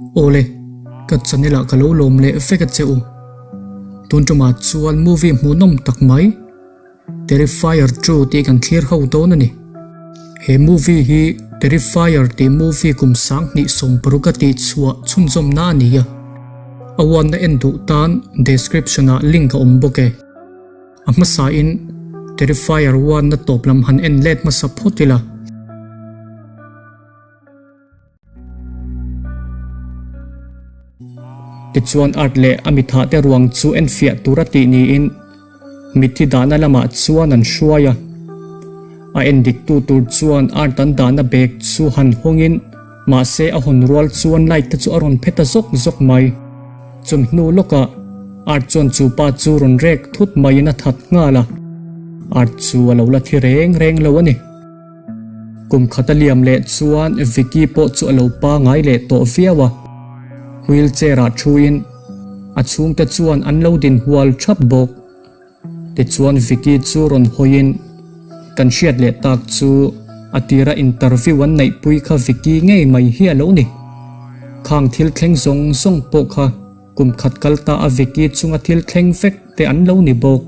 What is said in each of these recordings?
Awle, ka channel ah ka lo lawm leh vek a che u. Tun tumah chuan movie hmuhnawm tak mai Terrifier 2 tih kan thlir ho dawn a ni. He movie hi Terrifier tih movie kum 2016 a tihchhuah chhunzawmna a ni a. A uanna en duh tan description ah link a awm bawk e. A hmasain Terrifier 1 na tawp lam han en let hmasa phawt ila. Tichuan Art leh a mitha te ruang chu enfiah tur a tih niin mitthi dahna lamah chuan an hruai a. A endiktu tur chuan Art an dahna bag chu han hawngin mahse a hawn rual chuan light te chu a rawn phe ta zawk zawk mai. Chun hnu lawkah Art chuan chu pa chu rawn rek thut maiin a that nghal a. Art chu a lo la thi reng reng lo a ni. Kum khat a liam leh chuan Vicky pawh chu a lo pangai leh tawh viau a, wheel chair ah thuin a chhungte chuan an lo din hual thap bawk. Tichuan Vicky chu rawn hawiin kan hriat leh tak chu a tira interview an neihpui kha Vicky ngei mai hi a lo ni. Khang thil thleng zawng zawng pawh kha Kum khat kal ta a Vicky chunga thil thleng vek te an lo ni bawk.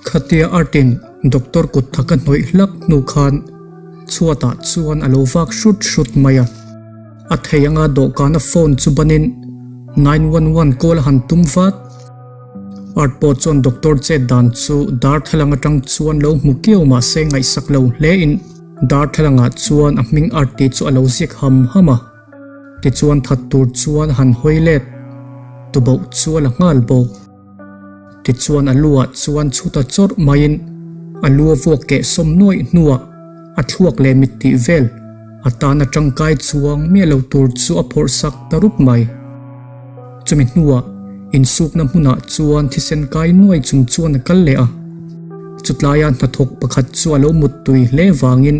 Khatia Artin doctor kut thak a hnawih hlak hnu khan chhuatah chuan a lo vak hrut hrut mai a. A thei anga dawhkana phone chu banin 911 call a han tum vat. Art pawh chuan doctor chet dan chu darthlalang atang chuan lo hmu kiau mahse ngaihsak lo hle in Darthlalangah chuan a hming art tih chu a lo ziak ham ham a, tichuan that tur chuan a han hawi let, tuboh chu a la nghal bawk. Tichuan a lu ah chuan chhuta chawrh maiin a lu a vuak keh sawm nuaih hnuah a thluak leh mit tih vel a tan a tangkai chuang miah lo tur chu a phawrh sak ta rup mai. Chumi hnuah insukna hmunah chuan thisen kai nuai chung chuan a kal leh a. Chutlaia hnathawk pakhat chu a lo muttui hle vangin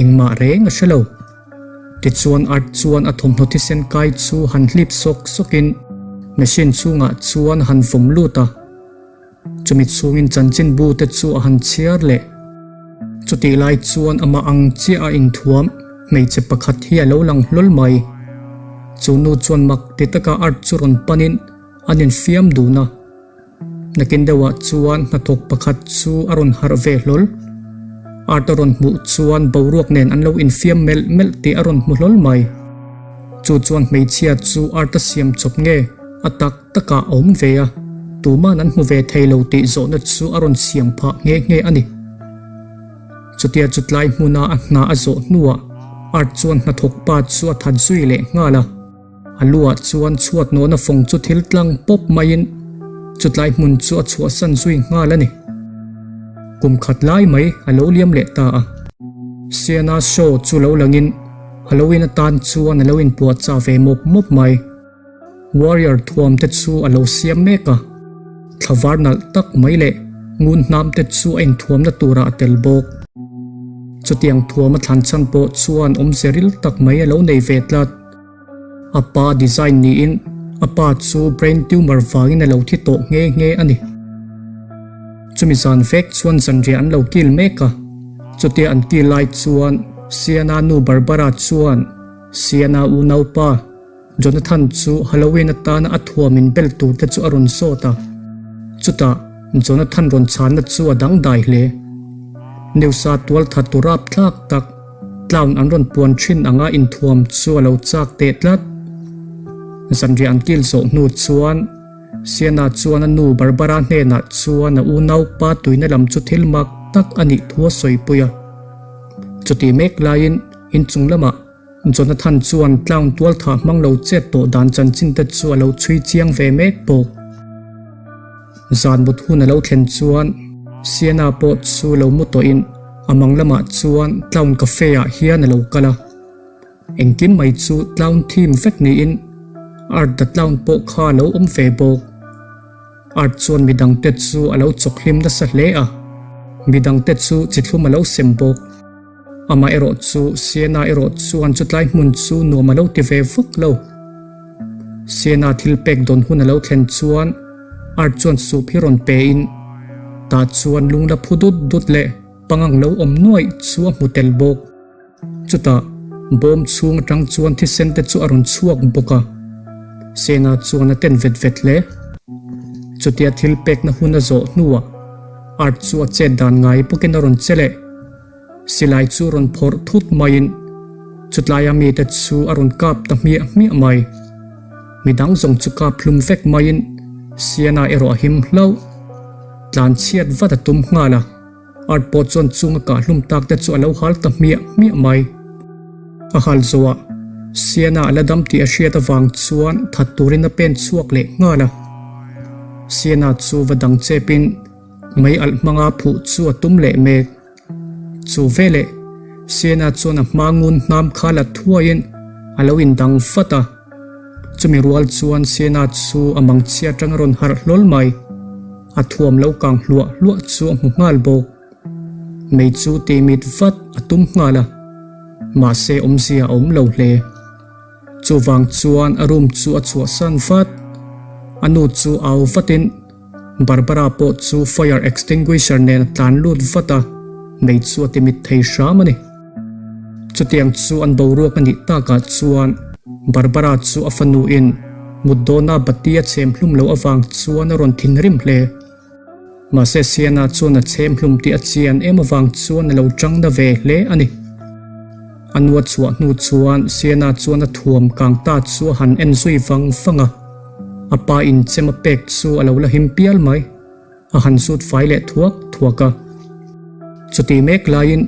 engmah reng a hre lo. Tichuan Art chuan a thawmhnaw thisen kai chu han hlip sawk sawkin machine chhungah chuan a han vawm lut a. Chumi chhungin chanchinbu te chu a han chhiar leh. Chutih lai chuan amah ang chiah a inthuam hmeichhe pakhat hi a lo lang hlawl mai. Chu nu chuan mak ti taka Art chu rawn panin an infiam dun a. Nakin deuhah chuan hnathawk pakhat chu a rawn harh ve hlawl. Art a rawn hmuh chuan boruak nen an lo infiam melh melh tih a rawn hmu hlawl mai. Chu chuan hmeichhia chu Art a siam chawp nge a tak takah a awm ve a, tuman an hmu ve thei lo tih zawhna chu a rawn siam phah nghe nghe a ni. Chutia chutlai hmuna a hna a zawh hnuah Art chuan hnathawk pa chu a that zui leh nghal a. A luah chuan chhuat nawhna fawng chu thil tlang pawp maiin chutlai hmun chu a chhuahsan zui nghal a ni. Kum khat lai mai a lo liam leh ta a. Sienna show chu lo langin Halloween atan chuan a lo inpuahchah ve mawp mawp mai. Warrior thuam te chu a lo siam mek a, thla var nalh tak mai leh ngun hnam te chu a inthuamna turah a tel bawk. Chutiang thuam a thlan chhan pawh chuan awmze ril tak mai a lo nei ve tlat. A pa design niin a pa chu brain tumor vangin a lo thi tawh nghe nghe a ni. Chumi zan vek chuan zanriah an lo kil mek a, chutia an kil lai chuan Sienna nu Barbara chuan Sienna unaupa Jonathan chu Halloween atana a thuam in bel tur te chu a rawn zawt a, chutah Jonathan rawn chhanna chu a dangdai hle. Newsa tualtha tu rapthlak tak clown an rawn puan thin anga inthuam chu a lo chak teh tlat. Zanriah an kil zawh hnu chuan Sienna chuan a nu Barbara hnenah chuan a unaupa tuina lam chu thil mak tak a nih thu a sawipui a. Chutih mek laiin inchung lamah Jonathan chuan clown tualthah hmang lo chet tawh dan chanchin te chu a lo chhui chiang ve mek bawk. Zan mut hun a lo thlen chuan Sienna pawh chu lo mu tawhin a mang lamah chuan clown cafe ah hian a lo kal a. Engkim mai chu clown theme vek niin Art the Clown pawh kha a lo awm ve bawk. Art chuan midangte chu a lo chawk hlim nasa hle a, midangte chu chithlum a lo sem bawk. Amah erawh chu Sienna erawh chuan chutlai hmun chu nuam a lo ti ve vak lo. Sienna thil pek dawn hun a lo thlen chuan Art chuan sup hi rawn pe in tah chuan lung la phu dut dut leh pangang lo awm nuaih chu a hmu tel bawk. Chutah bawm chhung atang chuan thisen te chu a rawn chhuak bawk a, Sena chuan a ten vet vet hle. Chutia thil pekna hun a zawh hnuah Art chu a chet dan ngai bawkin a rawn che leh. Silai chu rawn phawrh thut maiin chutlaia mite chu a rawn kap ta hmiah hmiah mai. Midang zawng chu kap hlum vek maiin Sienna erawh a him hlauh. Tlan chhiat vat a tum nghal a, Art pawh chuan chung a kah hlum tak te chu a lo hal ta hmiah hmiah mai. A hal zawhah Sienna a la dam tih a hriat avang chuan that turin a pen chhuak leh nghal a. Sienna chu va dang chepin mei alh hmanga phuh chu a tum leh mek. Chu veleh Sienna chuan a hma ngun hnam kha la thuaiin a lo indang vat a. Chumi rual chuan Sienna chu a mangchhia atang a rawn harh hlawl mai. A thuam lo kang hluah hluah chu a hmu nghal bawk. Mei chu timit vat a tum nghal a, mahse awmzia a awm lo hle. Chuvang chuan a room chu a chhuahsan vat. A nu chu au vatin Barbara pawh chu fire extinguisher nen a tlan lut vat a, mei chu a timit thei hram a ni. Chutiang chu an boruak a nih takah chuan Barbara chu a fanuin mut dawna bati a chhem hlum loh avang chuan a rawn thinrim hle. Mahse Sienna chuan a chhem hlum tih a chian em avang chuan a lo chang na ve hle a ni. A nu a chhuah hnu chuan Sienna chuan a thuam kang ta chu a han en zui vang vang a. A pa in chem a pek chu a lo la him pial mai. A han zut fai leh thuak thuak a. Chuti mek laiin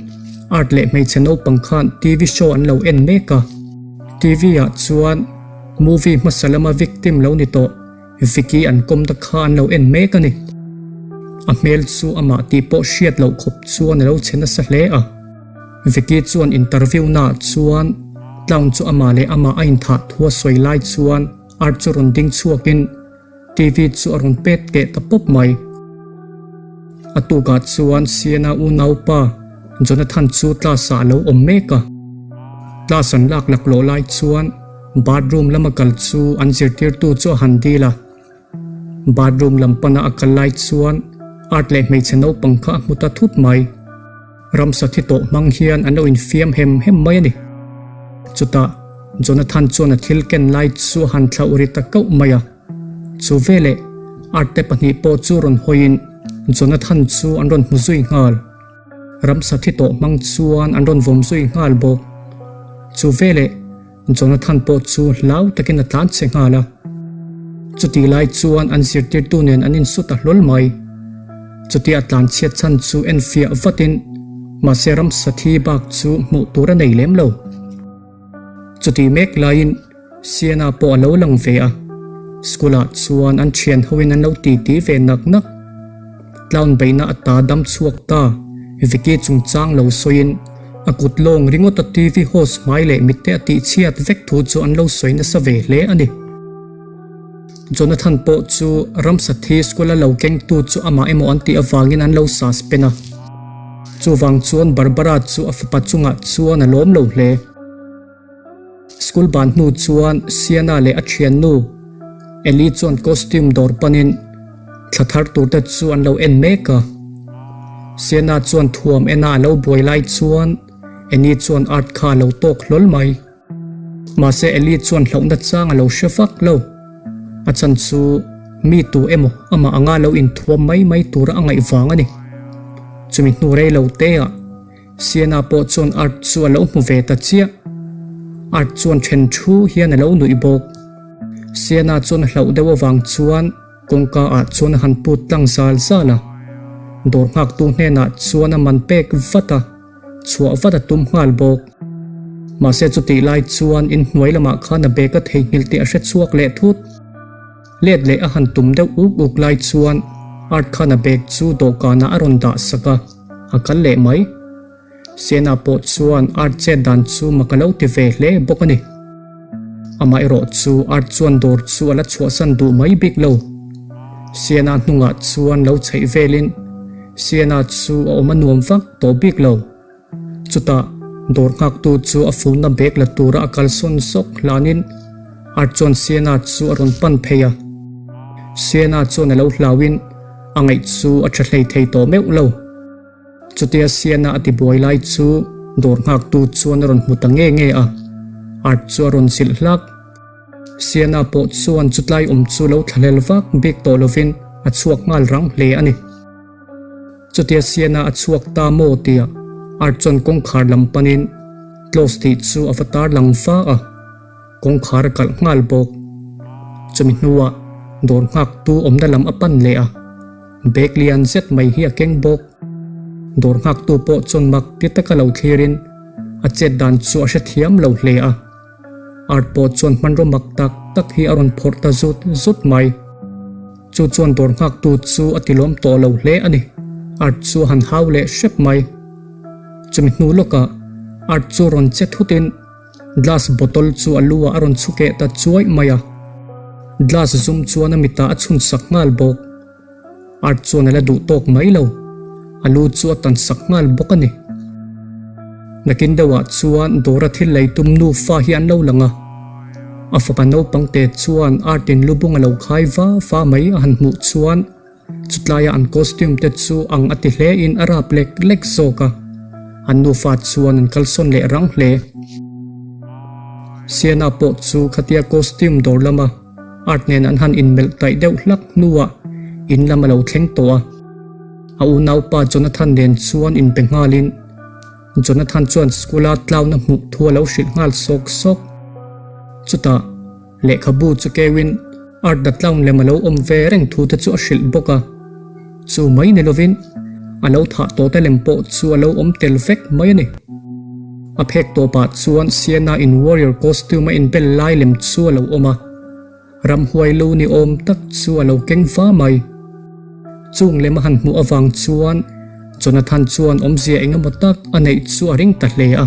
Art leh hmeichhe naupang khan TV show an lo en mek a. TV ah chuan movie hmasa lama victim lo ni tawh Vicky an kawmna kha an lo en mek a ni. A hmel chu amah tih pawh hriat loh khawp chuan a lo che nasa hle a. Vicky chuan interview naah chuan clown chu amah leh amah a inthah thu a sawi lai chuan Art chu rawn ding chhuakin TV chu a rawn pet keh ta pawp mai. A tukah chuan Sienna unaupa Jonathan chu class ah a lo awm mek a. Class an lak laklawh lai chuan bathroom lama kal chu an zirtirtu chu a han dil a. Bathroom lam pana a kal lai chuan Art leh hmeichhe naupang kha a hmu ta thut mai. Ramsa thi tawh hmang hian an lo infiam hem hem mai a ni. Chutah Jonathan chuan a thil ken lai chu a han thlauh ri ta kauh mai a. Chu veleh Art te pahnih pawh chu rawn hawiin Jonathan chu an rawn hmu zui nghal. Ramsa thi tawh hmang chuan an rawn vawm zui nghal bawk. Chu veleh Jonathan pawh chu hlau takin a tlan che nghal a. Chutih lai chuan an zirtirtu nen an insut a hlawl mai. Chutia a tlan chhiat chhan chu enfiah vatin mahse ramsa thi bak chu hmuh tur a nei lem lo. Chutih mek laiin Sienna pawh a lo lang ve a, school ah chuan an thian hoin an lo titi ve nak nak. Clown beihna a ta dam chhuak ta, Vicky chungchang lo sawiin a kut lawng ringawt a TV host hmai leh mitte a tihchhiat vek thu chu an lo sawi nasa ve hle a ni. Jonathan pawh chu ramsa thi school a lo kengtu chu amah emaw an tih avangin an lo suspend a. Chuvang chuan Barbara chu a fapa chungah chuan a lawm lo hle. School ban hnu chuan Sienna leh a thiannu Ellie chuan costume dawr panin thla thar tur te chu an lo en mek a. Sienna chuan thuam ena a lo buai lai chuan Annie chuan art kha a lo tawk hlawl mai. Mahse Ellie chuan hlauhna chang a lo hre vak lo. A chan chu mi tu emaw amah anga lo inthuam mai mai tura a ngaih vang a ni. Chumi hnu rei lo te ah Sienna pawh chuan Art chu a lo hmu ve ta chiah. Art chuan then thu hian a lo nuih bawk. Sienna chuan a hlauh deuh avang chuan kawngka ah chuan a han put tlang zal zal a. Dawr nghaktu hnenah chuan a man pek vat a, chhuah vat a tum nghal bawk. Mahse chutih lai chuan inhnuai lamah khan a bag a theihnghilh tih a hre chhuak leh thut. Let leh a han tum deuh uk uk lai chuan Art khan a bag chu dawhkanah a rawn dah sak a, a kal leh mai. Sienna pawh chuan Art chet dan chu mak a lo ti ve hle bawk a ni. Amaherawh chu Art chuan dawr chu a la chhuahsan duh mai bik lo. Sienna hnungah chuan lo chheih velin Sienna chu a awm a nuam vak tawh bik lo. Chutah dawr nghaktu chu a phone-na bag la tura a kalsawn zawk hlanin Art chuan Sienna chu a rawn pan phei a. Sienna chuan a lo hlauin a ngaih chu a tha hlei thei tawh meuh lo. Chutia Sienna a tibuai lai chu. Dawr nghaktu chuan a rawn hmu ta nge nge a, Art chu a rawn zilh hlak. Sienna pawh chuan chutlai awm chu lo thlahlel vak bik tawh lovin a chhuak nghal rang hle a ni. Chutia Sienna a chhuak ta maw tia Art chuan kawngkhar lam panin close tih chu a va tar lang va a, kawngkhar a kalh nghal bawk. Chumi hnuah dawr nghaktu awmna lam a pan leh a, bag lian zet mai hi a keng bawk. Dawr nghaktu pawh chuan mak ti taka lo thlirin a chet dan chu a hrethiam lo hle a. Art pawh chuan hmanraw mak tak tak hi a rawn phawrh ta zut zut mai. Chu chuan dawr nghaktu chu a tilawm tawh lo hle a ni. Art chu a han hau leh hrep mai. Chumi hnu lawkah Art chu rawn che thutin glass bottle chu a lu ah a rawn chhukeh ta chuaih mai a. Glass zum chuan a mitah a chhun sak nghal bawk. Art chuan a la duh tawk mai lo, a lu chu a tan sak nghal bawk a ni. Nakin deuhah chuan dawra thil lei tum nufa hi an lo lang a, a fapa naupang te chuan Art in lubung a lo khai va va mai a han hmuh chuan chutlaia an costume te chu ang a ti hle in a rap lek lek zawk a, an nufa chuan an kalsawn leh rang hle. Sienna pawh chu khatia costume dawr lama Art nen an han inmelh taih deuh hlak hnuah in lam a lo thleng tawh a. A unaupa Jonathan nen chuan inpe nghalin Jonathan chuan school-a tlauna hmuh thu a lo hrilh nghal sawk sawk. Chutah lehkhabu chu keuin Art the Clown lem a lo awm ve reng thu te chu a hrilh bawk a. Chu mai ni lovin a lo thah tawh te lem pawh chu a lo awm tel vek mai a ni. A phek tawpah chuan Sienna in warrior costume a inbel lai lem chu a lo awm a, ramhuai lu ni awm tak chu a lo keng va mai. Chung lem a han hmuh avang chuan Jonathan chuan awmzia engemaw tak a neih chu a ring ta hle a.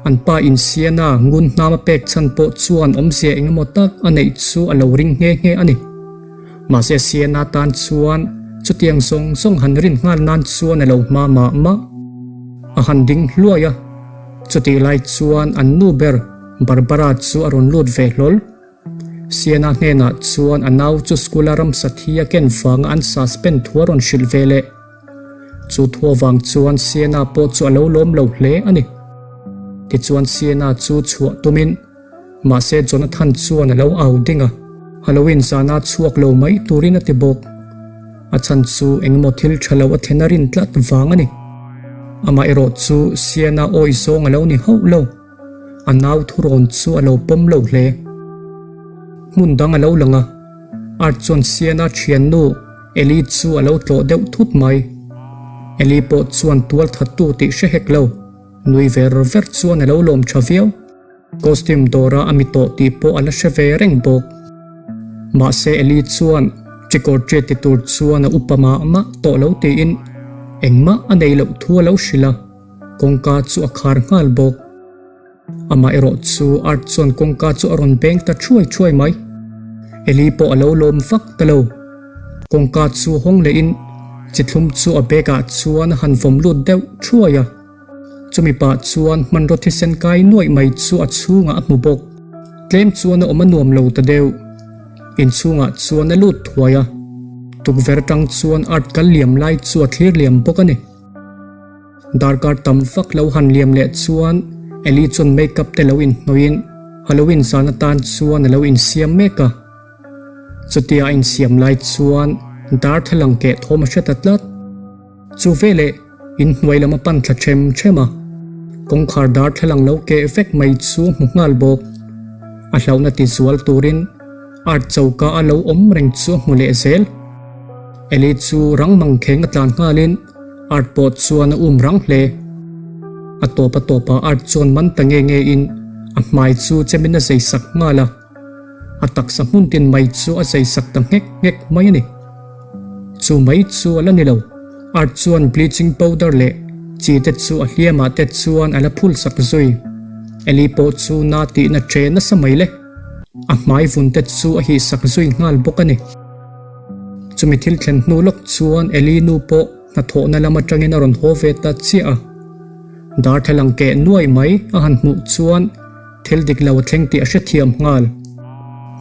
An pa in Sienna ngun hnam a pek chhan pawh chuan awmzia engemaw tak a neih chu a lo ring nghe nghe a ni. Mahse Sienna tan chuan chutiang zawng zawng han rin nghal nan chuan a lo hma mah mah. A han ding hluai a, chutih lai chuan an nu ber Barbara chu a rawn lut ve hlawl. Sienna hnenah chuan a nau chu school a ramsa thi a ken vanga an suspend thu a rawn hrilh ve leh. Chu thu avang chuan Sienna pawh chu a lo lawm lo hle a ni. Tichuan Sienna chu chhuah tumin Mahse Jonathan chuan a lo au ding a, Halloween zana chhuak lo mai turin a ti bawk. A chhan chu engemaw thil tha lo a thlen a rin tlat vang a ni. Amah erawh chu Sienna awi zawng a lo ni hauh lo, a nau thurawn chu a lo pawm lo hle. Hmun dang a lo lang a, Art chuan Sienna thiannu Ellie chu a lo tlawh deuh thut mai. Ellie pawh chuan tual thattu tih hre hek lo, nui ver ver chuan a lo lawm tha viau. Costume dawra a mi tawh tih pawh a la hre ve reng bawk. Mahse Ellie chuan trick or treat ti tur chuan a upa mah mah tawh lo tiin engmah a nei loh thu a lo hrilh a, kawngka chu a khar nghal bawk. Amah erawh chu Art chuan kawngka chu a rawn beng ta thuai thuai mai. Ellie pawh a lo lawm vak ta lo. Kawngka chu hawng lehin chithlum chu a bag ah chuan a han vawm lut deuh thuai a. Chumi pah chuan hmanraw thisen kai nuaih mai chu a chhungah a hmu bawk. Tlem chuan a awm a nuam lo ta deuh. Inchhungah chuan a lut thuai a, tukverh atang chuan art kal liam lai chu a thlir liam bawk a ni. Darkar tam vak lo han liam leh chuan Ellie chuan make up te lo inhnawih in Halloween zan atan chuan a lo insiam mek a. Chutia a insiam lai chuan darthlalang keh thawm a hre ta tlat. Chu veleh in hnuai lam a pan thla them them a, kawngkhar darthlalang lo keh vek mai chu hmu nghal bawk. A hlauhna ti zual turin art choka a lo awm reng chu a hmu leh zel. Ellie chu rang mangkheng a tlan nghalin art pawh chuan a um rang hle. A tawp a tawpah art chuan man ta nge nge in a hmai chu chemin a zei sak nghal a. A taksa hmun tin mai chu a zei sak ta nghek nghek mai a ni. Chu mai chu a la ni lo, Art chuan bleaching powder leh chi te chu a hliamah te chuan a la phul sak zui. Ellie pawh chu na tihna che nasa mai le. A hmai vun te chu a hih sak zui nghal bawk a ni. Chumi thil thlen hnu lawk chuan Ellie nu pawh hnathawhna lam atangin a rawn haw ve ta chiah a. Darthlalang keh nuai mai a han hmuh chuan Thil dik lo a thleng tih a hrethiam nghal.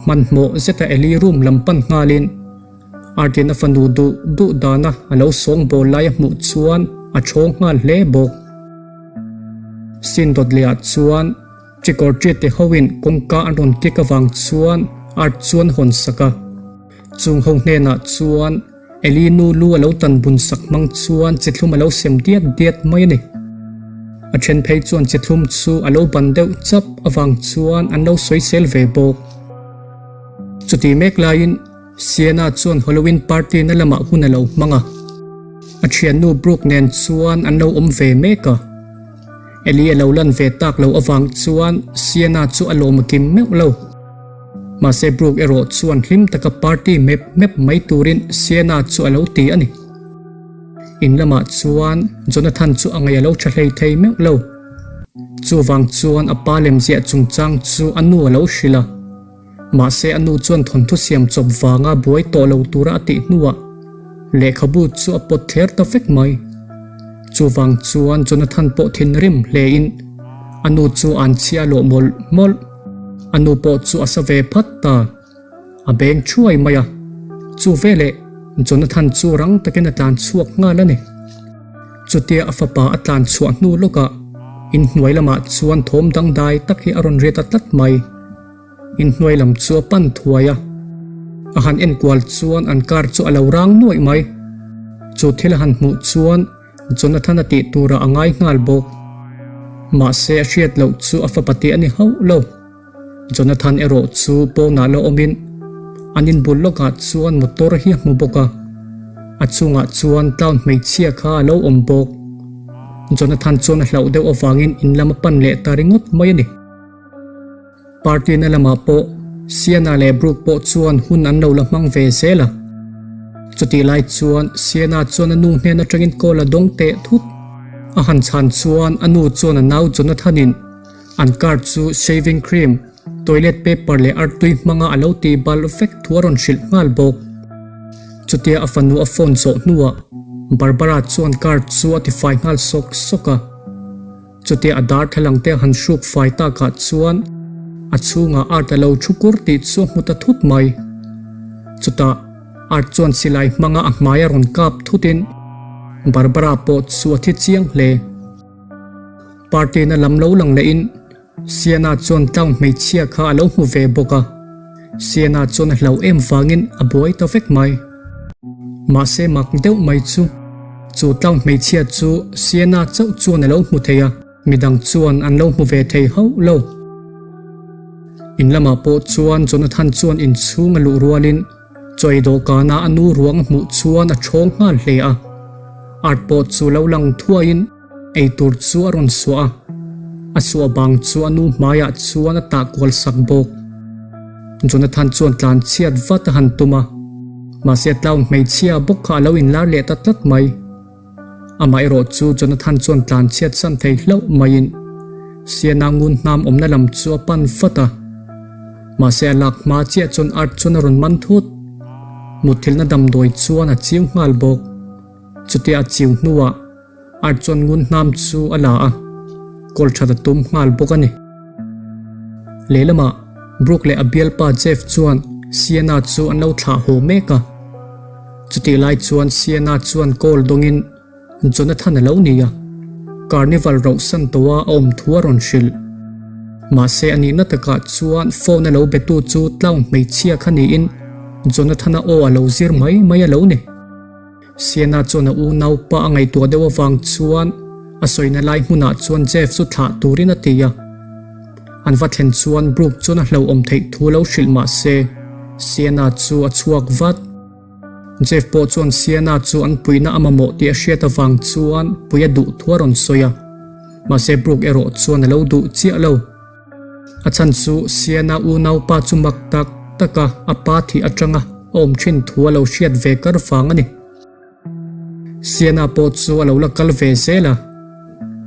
Hmanhmawh zeta Ellie room lam pan nghalin Artin a fanu duh duh dana a lo sawng bawl lai a hmuh chuan a thawng nghal hle bawk. Scene dawt leh ah chuan trick or treat te ho in kawngka an rawn kik avang chuan Art chuan hawn sak a. Chung ho hnenah chuan Eli nu lu a lo tan bun sak hmang chuan chithlum a lo sem diat diat mai a ni. A then phei chuan chithlum chu a lo ban deuh chap avang chuan an lo sawisel ve bawk. Chuti mek laiin Sienna chuan Halloween party na lamah hun a lo hmang a. A thiannu Brooke nen chuan an lo awm ve mek a. Eli a lo lan ve tak lo avang chuan Sienna chu a lawm a kim meuh lo. Mahse Brooke erawh chuan hlim taka party mep mep mai turin Sienna chu a lo ti a ni. In lamah chuan Jonathan chu a ngaih a lo tha hlei thei meuh lo. Chuvang chuan a pa lemziah chungchang chu a nu a lo hrilh a. Mahse a nu chuan thawnthu siam chawp vanga buai tawh lo tura a tih hnuah lehkhabu chu a pawt thler ta vek mai. Chuvang chuan Jonathan pawh thinrim hlein a nu chu an chhia lawh mawlh mawlh. A nu pawh chu a sa ve phat ta. A beng thuai mai a. Chu veleh Jonathan chu rang takin a tlan chhuak nghal a ni. Chutia a fapa a tlan chhuah hnu lawkah inhnuai lamah chuan thawm dangdai tak hi a rawn ri ta tlat mai. Inhnuai lam chu a pan thuai a, a han enkual chuan an car chu a lo rang nuaih mai. Chu thil a han hmuh chuan Jonathan a tih turah a ngai nghal bawk. Mahse a hriat loh chu a fapa tih a ni hauh lo. Jonathan erawh chu pawnah la awmin an inbul lawkah chuan motor hi a hmu bawk a, a chungah chuan town hmeichhia kha a lo awm bawk. Jonathan chuan a hlauh deuh avangin in lam a pan leh ta ringawt mai a ni. Party na lamah pawh Sienna leh Brooke pawh chuan hun an lo la hmang ve zel a. Chutih lai chuan Sienna chuan a nu hnen atangin call a dawng teh thut. A han chhan chuan a nu chuan a nau Jonathan-in an car chu shaving cream, toilet paper leh artui hmanga a lo tih balh vek thu a rawn hrilh nghal bawk. Chutia a fanu a phone zawh hnuah Barbara chuan car chu a tifai nghal sawk sawk a. Chutia a darthlalang te han hruk fai takah chuan a chhungah art a lo thu kur tih chu a hmu ta thut mai. Chutah art chuan silai hmanga a hmai a rawn kap thutin Barbara pawh chu a thi chiang hle. Party na lam lo lang lehin Sienna chuan tlang hmeichhia kha a lo hmu ve bawk a. Sienna chuan a hlauh em vangin a buai ta vek mai. Mahse mak deuh mai chu, chu tlang hmeichhia chu Sienna chauh chuan a lo hmu thei a, midang chuan an lo hmu ve thei hauh lo. In lamah pawh chuan Jonathan chuan inchhung a luh rualin chawi dawhkana a nu ruang a hmuh chuan a thawng nghal hle a. Art pawh chu lo lang thuaiin Eitur chu a rawn suah a, a suah bang chu a nu hmaiah chuan a tah kual sak bawk. Jonathan chuan tlan chhiat vat a han tum a, mahse tlaun hmeichhia bawk kha a lo inlar leh ta tlat mai. Amaherawh chu Jonathan chuan tlan chhiat san thei hlauh maiin Sienna ngun hnam awmna lam chu a pan vat a. Mahse a lak hma chiah chuan Art chuan a rawn man thut. Mutthilhna damdawi chuan a chiu nghal bawk. Chutia a chiu hnuah Art chuan ngun hnam chu a la a, kawl that a tum nghal bawk a ni. Lehlamah Brooke leh a bialpa Jeff chuan Sienna chu an lo thlah haw mek a. Chutih lai chuan Sienna chuan call dawngin Jonathan a lo ni a, Carnival rauhsan tawha a awm thu a rawn hrilh. Mahse a nihna takah chuan phone a lo betu chu tlaun hmeichhia kha niin Jonathan-a aw a lo zir mai mai a lo ni. Sienna chuan a unaupa a ngaihtuah deuh avang chuan a sawina lai hmunah chuan Jeff chu thlah turin a ti a. An va thlen chuan Brooke chuan a hlauhawm theih thu lo hrilh mah se, Sienna chu a chhuak vat. Jeff pawh chuan Sienna chu an puihna a mamawh tih a hriat avang chuan pui a duh thu a rawn sawi a. Mahse Brooke erawh chuan a lo duh chiah lo. A chhan chu Sienna unaupa chu mak tak taka a pa thih atanga a awm thin thu a lo hriat ve kar vang a ni. Sienna pawh chu a lo la kal ve zel a.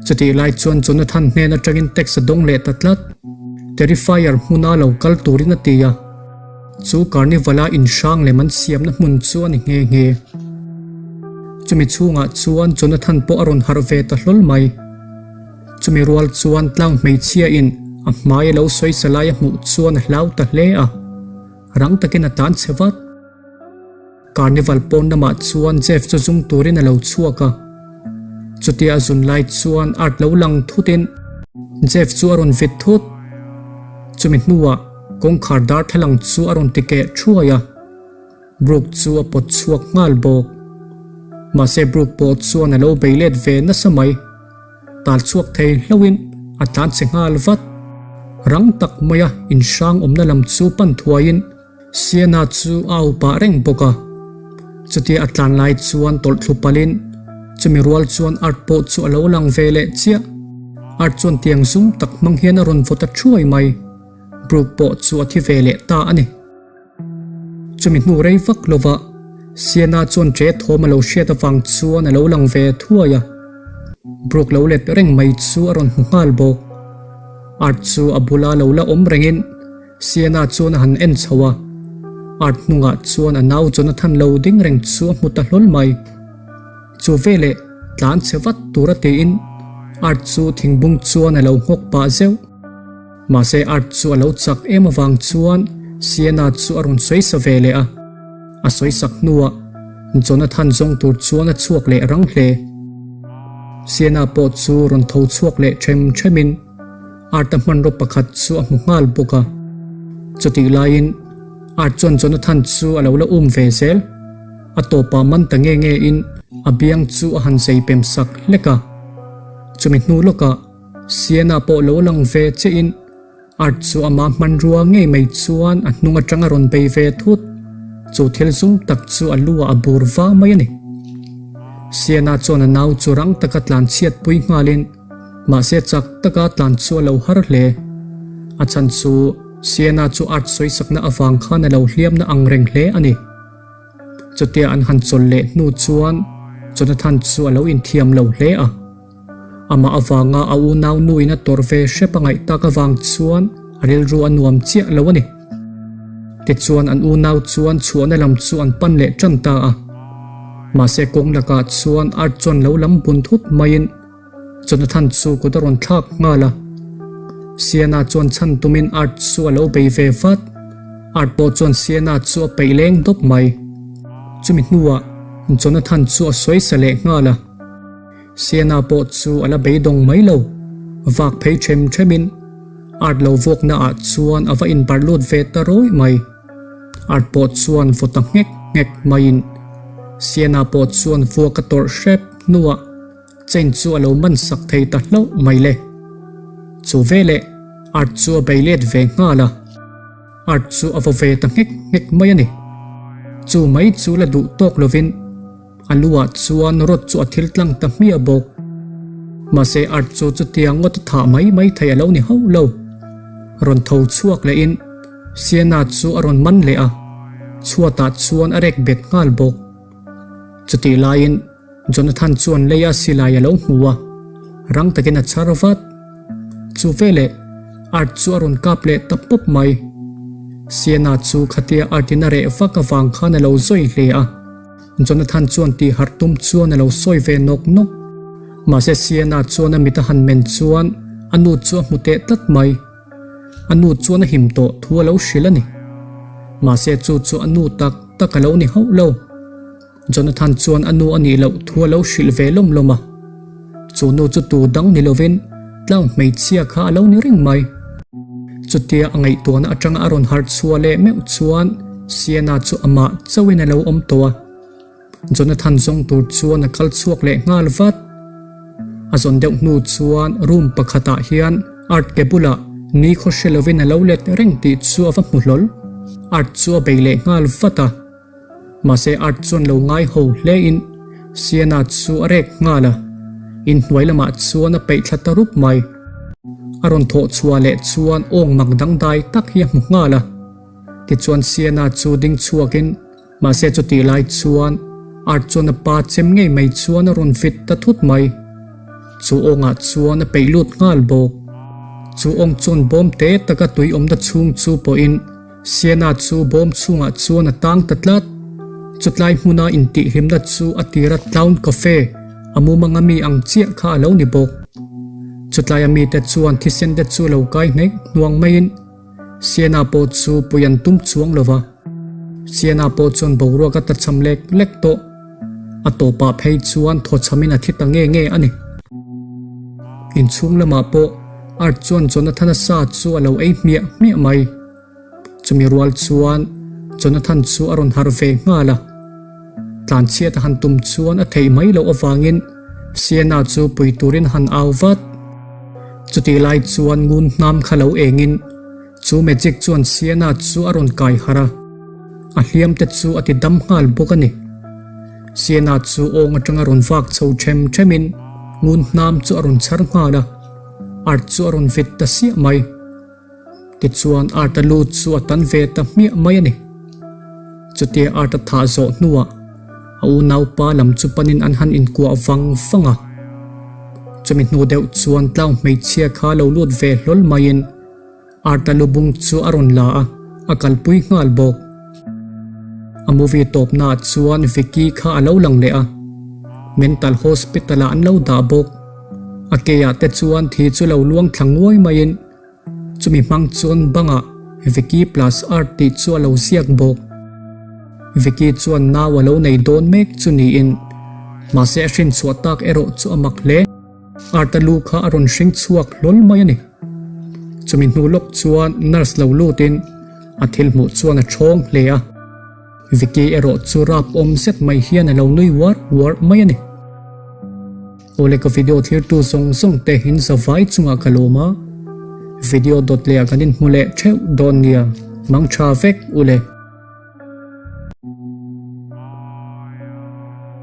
Chutih lai chuan Jonathan hnen atangin text a dawng leh ta tlat. Terrifier hmuna lo kal turin a ti a. Chu Carnival-a inhrang lem an siamna hmun chu a ni nghe nghe. Chumi chhungah chuan Jonathan pawh a rawn harh ve ta hlawl mai. Chumi rual chuan tlang hmeichhia in a hmai a lo sawi sa lai a hmuh chuan a hlau ta hle a, rang takin a tlan chhe vat. Carnival pawn lamah chuan Jeff chu zung turin a lo chhuak a, chutia a zun lai chuan art lo lang thut in. Jeff chu a rawn vit thut. Chumi hnuah kawngkhar darthlalang chu a rawn ti keh thuai a. Brooke chu a pawt chhuak nghal bawk. Mahse Brooke pawh chuan a lo bei let ve nasa mai. Tal chhuak thei hlauhin a tlan che nghal vat. Rang tak maia inhrang awmna lam chu pan thuaiin Sienna chu a au pah reng bawk a. Chutia a tlan lai chuan tawlh thlu palhin chumi rual chuan Art pawh chu a lo lang ve leh chiah. Art chuan tiang zum tak hmang hian a rawn vaw ta thuai mai. Brooke pawh chu a thi ve leh ta a ni. Chumi hnu rei vak lova Sienna chuan ṭe thawm a lo hriat avang chuan a lo lang ve thuai a. Brooke lo let reng mai chu a rawn hmu nghal bawk. Art chu a bula lo la awm rengin Sienna chuan a han en chho a. Art hnungah chuan a nau Jonathan lo ding reng chu a hmu ta hlawl mai. Chu veleh tlan chhe vat tura tiin Art chu thingbung chuan a lo nghawk pah zeuh. Mahse Art chu a lo chak em avang chuan Sienna chu a rawn sawi sa ve leh a. A sawi sak hnuah Jonathan zawng tur chuan a chhuak leh rang hle. Sienna pawh chu rawn tho chhuak leh them themin Art-a hmanraw pakhat chu a hmu nghal bawk a. Chutih laiin Art chuan Jonathan chu a lo la um ve zel. A tawpah man ta nge nge in a biang chu a han zei pem sak hlek a. Chumi hnu lawkah Sienna pawh lo lang ve che in Art chu ama hmanrua ngei mai chuan a hnung atang a rawn bei ve thut. Chu thil zum tak chu a lu ah a bur va mai a ni. Sienna chuan a nau chu rang taka tlan chhiat pui nghal in mahse chak taka tlan chu a lo har hle. A chhan chu Sienna chu Art sawisakna avang khan a lo hliamna ang reng hle a ni. Chutia an han chawl leh hnu chuan Jonathan chu a lo inthiam lo hle a. Amah avanga a unau nuin a tawrh ve hrep a ngaih tak avang chuan a rilru a nuam chiah lo a ni. Tichuan an unau chuan chhuahna lam chu an pan leh tan ta a. Mahse kawng lakah chuan Art chuan lo lam bun thut maiin Jonathan chu kut a rawn thlak nghal a. Sienna chuan chhan tumin Art chu a lo bei ve vat. Art pawh chuan Sienna chu a peih leng dawp mai. Chumi hnuah Jonathan chu a sawi sa leh nghal a. Sienna pawh chu a la beidawng mai lo. Vak phei them themin Art lo vuakna ah chuan a va inbarh lut ve ta rawih mai. Art pawh chuan vaw ta nghek nghek maiin Sienna pawh chuan vuak a tawrh hrep hnuah chain chu a lo man sak thei ta hlauh mai le. Chu veleh Art chu a bei let ve nghal a. Art chu a vaw ve ta nghek nghek mai a ni. Chu mai chu la duh tawk lovin A luah chuan rod chu a thil tlang ta hmiah bawk. Mahse Art chu chutia ngawt a thah mai mai thei a lo ni hauh lo. Rawn tho chhuak lehin Sienna chu a rawn man leh a, chhuatah chuan a rek bet nghal bawk. Chutih laiin Jonathan chuan leia silai a lo hmu a, rang takin a chhar vat. Chu veleh Art chu a rawn kap leh ta pawp mai. Sienna chu khatia Art in a reh vak avang khan a lo zawi hle a. Jonathan chuan tih harh tum chuan a lo sawi ve nawk nawk. Mahse Sienna chuan a mit a han men chuan a nu chu a hmu teh tlat mai. A nu chuan a him tawh thu a lo hrilh a ni. Mahse chu chu a nu tak tak a lo ni hauh lo. Jonathan chuan a nu a nih loh thu a lo hrilh ve lawm lawm a. Chu nu chu tu dang ni lovin tlang hmeichhia kha a lo ni reng mai. Chutia a ngaihtuahna atanga a rawn harh chhuah leh meuh chuan Sienna chu amah chauhin a lo awm tawh a. Jonathan zawng tur chuan a kal chhuak leh nghal vat. A zawn deuh hnu chuan room pakhatah hian Art ke bulah ni khaw hre lovin a lo let reng tih chu a va hmu hlawl. Art chu a bei leh nghal vat a. Mahse Art chuan lo ngai ho hle in Sienna chu a rek nghal a, inhnuai lamah chuan a peih thla ta rup mai. A rawn thawh chhuah leh chuan awng mak dangdai tak hi a hmu nghal a. Tichuan Sienna chu ding chhuak in mahse chutih lai chuan Art chuan a pa chem ngei mai chuan a rawn vit ta thut mai. Chu awngah chuan a peih lut nghal bawk. Chu awng chuan bawm te taka tui awmna chhung chu pawhin Sienna chu bawm chhungah chuan a tang ta tlat. Chutlai hmuna intihhlimna chu a tira Clown Cafe a mumanga mi ang chiah kha a lo ni bawk. Chutlaia mite chuan thisen te chu lo kai hnek hnuang maiin Sienna pawh chu pui an tum chuang lo va. Sienna pawh chuan boruak a tachham lek lek tawh. A tawpah phei chuan thawchhamin a thi ta nge nge a ni. Inchhung lamah pawh. Art chuan Jonathan-a sa chu a lo ei hmiah hmiah mai. Chumi rual chuan Jonathan chu a rawn harh ve nghal a. Tlanchhiat a han tum chuan a theih mai loh avangin Sienna chu pui turin a han au vat. Chutih lai chuan ngun hnam kha lo engin chu magic chuan Sienna chu a rawn kai harh a, a hliam te chu a ti dam nghal bawk a ni. Sienna chu awng atanga rawn vak chho them themin ngun hnam chu a rawn chhar nghal a, art chu a rawn vit ta siah mai. Tichuan Art-a lu chu a tan ve ta hmiah mai a ni. Chutia Art-a thah zawh hnuah a unaupa lam chu panin an han inkuah vang vang a. Chumi hnu deuh chuan tlau hmeichhia kha lo lut ve hlawl maiin Art-a lu bung chu a rawn la a, a kalpui nghal bawk. A movie tawpnaah chuan Vicky kha a lo lang leh a, Mental Hospital-ah an lo dah bawk. A keah te chuan thi chu lo luang thla nguai maiin Chumi hmang chuan bangah Vicky plus Art tih chu a lo ziak bawk. Vicky chuan nau a lo nei dawn mek chu niin, mahse a hrin chhuah tak erawh chu a mak hle. Art-a lu kha a rawn hring chhuak hlawl mai a ni. Chumi hnu lawk chuan nurse lo lutin a thil hmuh chuan a thawng hle a. Vicky erawh chu rap awm zet mai hian a lo nui uar uar mai a ni. Awle ka video thlirtu zawng zawng te in zavai chungah ka lawm a, video dawt leh ah kan inhmu leh theuh dawn nia, mang tha vek ule.